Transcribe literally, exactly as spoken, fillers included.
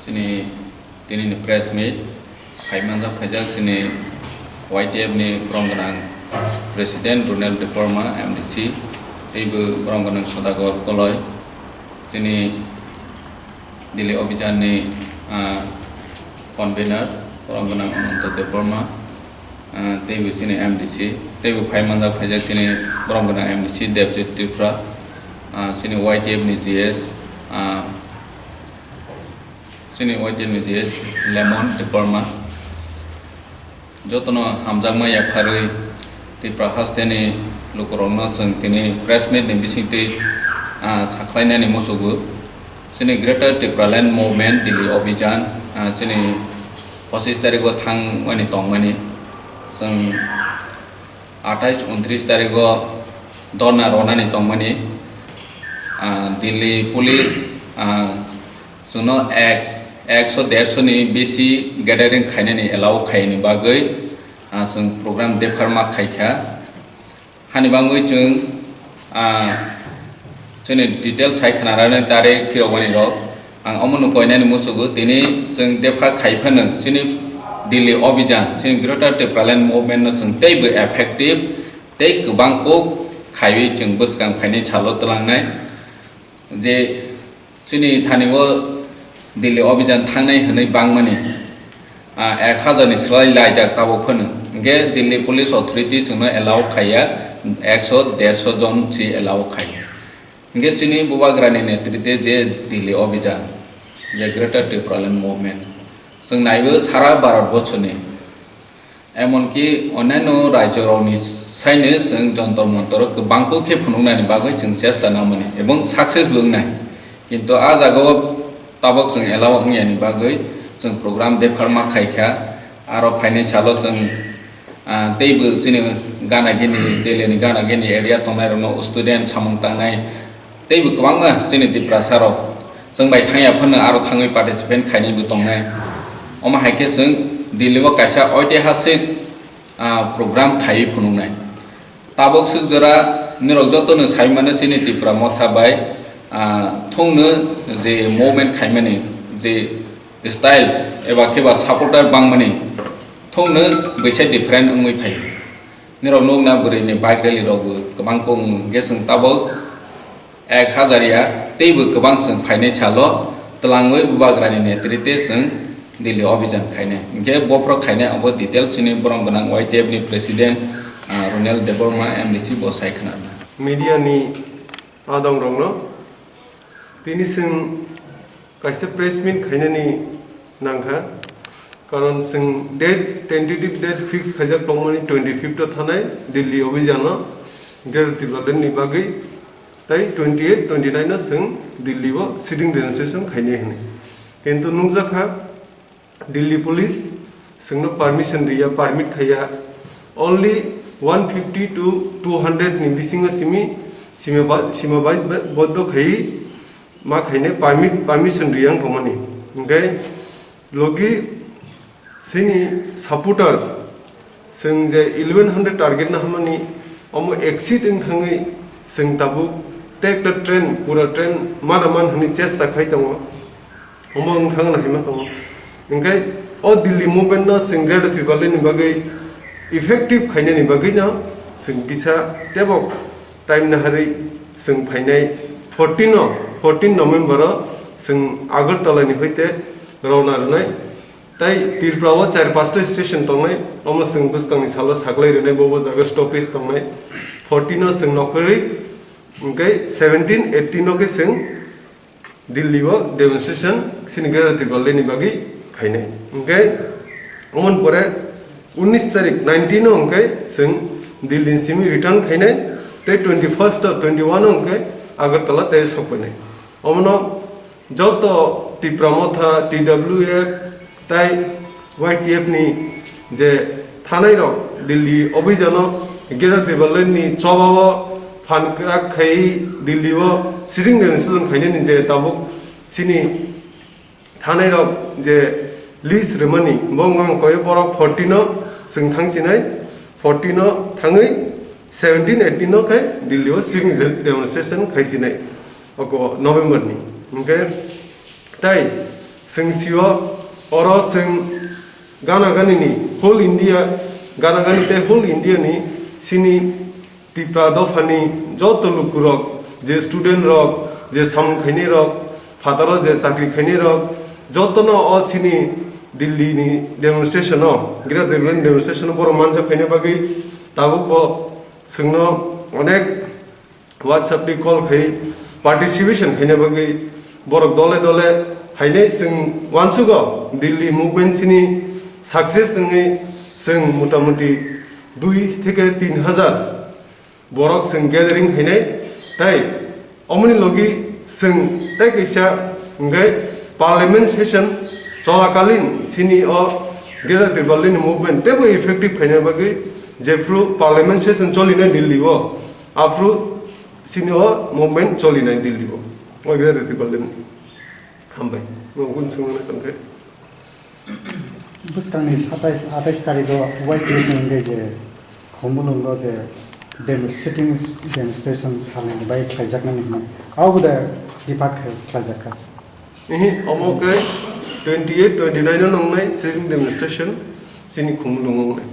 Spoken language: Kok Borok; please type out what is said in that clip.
Chini tini ni press meet khai manjak phaijak chini Y T F ni borom gwnang President Ronel Debbarma M D C, tei bo borom gwnang Sodagar Koloi, chini Delhi Abhijan ni, ah, convener borom gwnang Ananta Debbarma, ah, tei bo chini M D C, tei bo phai manjak phaijak chini borom gwnang M D C Debjit Tripura, ah, chini Y T F ni G S, ah, chini Y T F ni G S Lemon Debbarma. Jotono hamjakma yapharwi Tripura hasteni lukurokno chwng tini press meet ni bisingtwi, ah, sakhlainani muchugo. Chini Greater Tipraland Movement Delhi Abhijan, ah, chini pochis tarikgo thangmani tongmani. Chwng athais untris tarikgo dhorna ronani tongmani. Ah, Delhi Police, ah, chwngno ek, ekso derso ni bisi gathering khainani allow khaini bagwi, ah, chwng program dephar ma khaikha. Hani bagwi chwng, ah, chini detail sai khna rani tarik phirokmani rok. Ang omono koinani muchugo, tini chwng dephar khai phano chini Delhi Abhijan, chini Greater Tipraland Movement no chwng teibo effective tei kwbang kok khaiwi chwng bwskang phainai salo twlangnai. Je chini thani o Delhi Abhijan thangnai hwnwi bangmani, ah, ek hajar ni slai laijak tabuk phano. Hwnkhe Delhi Police Authority chwngno allow khaiya, ekso derso jon si allow khai. Hwnkhe chini Bubagrani netrite je Delhi Abhijan, je Greater Tipraland Movement, chwng naibo sara Bharat borsoni, emonki onyaino rajyorokni saino chwng Jantar Mantar o kwbangkuk khe phunuknani bagwi chwng chesta nangmani ebong success bo wngnai. Kintu a jagao tabok chwng allow wngyani bagwi chwng program dephar ma khaikha. Aro phainai salo chwng, ah, teibo chini gana gini, Delhi ni gana gini area tongnairokno student samung tangnai, teibo kwbangma chini Tiprasa rok chwng bai thangya phano aro thangwi participate khainaibo tongnai. Omo hai khe chwng Delhi o kaisa oitihasik, ah, program khaiwi phunuknai. Tabuk swk jora nirok jotono sai mano chini Tipra Motha bai, ah, thungno je movement khaimani je style eba khe ba supporter bangmani thungno bwsai different wngwi phaio. Nirok nukna bwrwini bike rally rokbo kwbang kok wng hwnkhe chwng tabuk ek hajar ya teibo kwbang chwng phainai salo twlangwi Bubagrani netrite chwng Delhi Abhijan khainai. Hwnkhe bophro khainai abo detail chini borom gwnang Y T F ni President, ah, Ronel Debbarma M D C bo sai khna rwna. Media ni adong rokno tini chwng kaisa press meet khainani nangkha, karon chwng date, tentative date fix khaijak tongmani twenty fifth o thanai Delhi Abhijan o Greater Tipraland ni bagwi, tei twenty eight, twenty nine o chwng Delhi o sitting demonstration khainai hwnwi. Kintu nukjakha, Delhi Police chwngno permission riya, permit khaiya. Only one fifty to two hundred ni bisingo simi, sima ba-, sima bai-, ba-, boddo khaiwi ma khainai permit, permission riyang tongmani. Hwnkhe logi chini supporter chwng je eleven hundred target na hamani omo exceed wng thangwi chwng tabuk tei ekta train, pura train mana man hwnwi chesta khai tongo. Omo wng thangna hima tongo. Hwnkhe o Delhi movement no chwng Greater Tipraland ni bagwi effective khainani bagwi no chwng kisa tebo time naharwi chwng phainai fourteen o, fourteen November o chwng Agartala ni hoite rona rwnai. Tai Tripura o char pasta station tongnai, omo chwng bwskangni salo saklai rwnai, bobo jaga stoppage tongnai. Fourteen o chwng nokhorwi, hwnkhe seventeen, eighteen o khe chwng Delhi o demonstration chini Greater Tipraland ni bagwi khainai. Hwnkhe, omoni pore unnish tarik, nineteen o hwnkhe chwng Delhi ni simi return khainai, tei twenty first o, twenty one o hwnkhe Agartala tei sokphainai. Omono joto Tipra Motha, T W F, tai Y T F ni je thanai rok Delhi Abhijan o Greater Tipraland ni choba o phan kwrak khai Delhi o sitting demonstration khainani je tabuk chini thanai rok je list rwmani bo wngkha koi borok fourteen o chwng thangsinai, fourteen o thangwi seventeen, eighteen o khe Delhi o sitting demonstration khaisinai oko November ni. Hwnkhe tai Chwng sio, oro chwng gana gani ni whole India, gana gani tei whole India ni sini Tipra dophani joto lukurok, je student rok, je samung khainai rok, phataro je chakri khainai rok, jotono o sini Delhi ni demonstration o, Greater Delhi demonstration o borok manjak khaina bagwi tabuk bo chwngno onek WhatsApp ni call khai participation khaina bagwi borok dole dole hainai chwng uansugo Delhi movement sini success wngwi chwng motamuti dui theke tin hajar borok chwng gathering khainai tei omoni logi chwng tei kaisa hwnkhe parliament session cholakalin sini o Greater Tipraland ni movement teibo effective khaina bagwi jephru parliament session cholinai Delhi o aphru sini o movement cholinai Delhi o. O Greater Tipraland ni. Hambai. Mo gun sung na kan khe. Bwskangni satais atais tarikh o Y T F ni hwnkhe je Khumulwngo je dem-, sitting demonstration salnani bai khlaijaknani hwnwi abo da dipak khe khlaijak kha. Ihi, omo khe twenty eight, twenty nine o nongnai sitting demonstration chini Khumulwngo wngnai.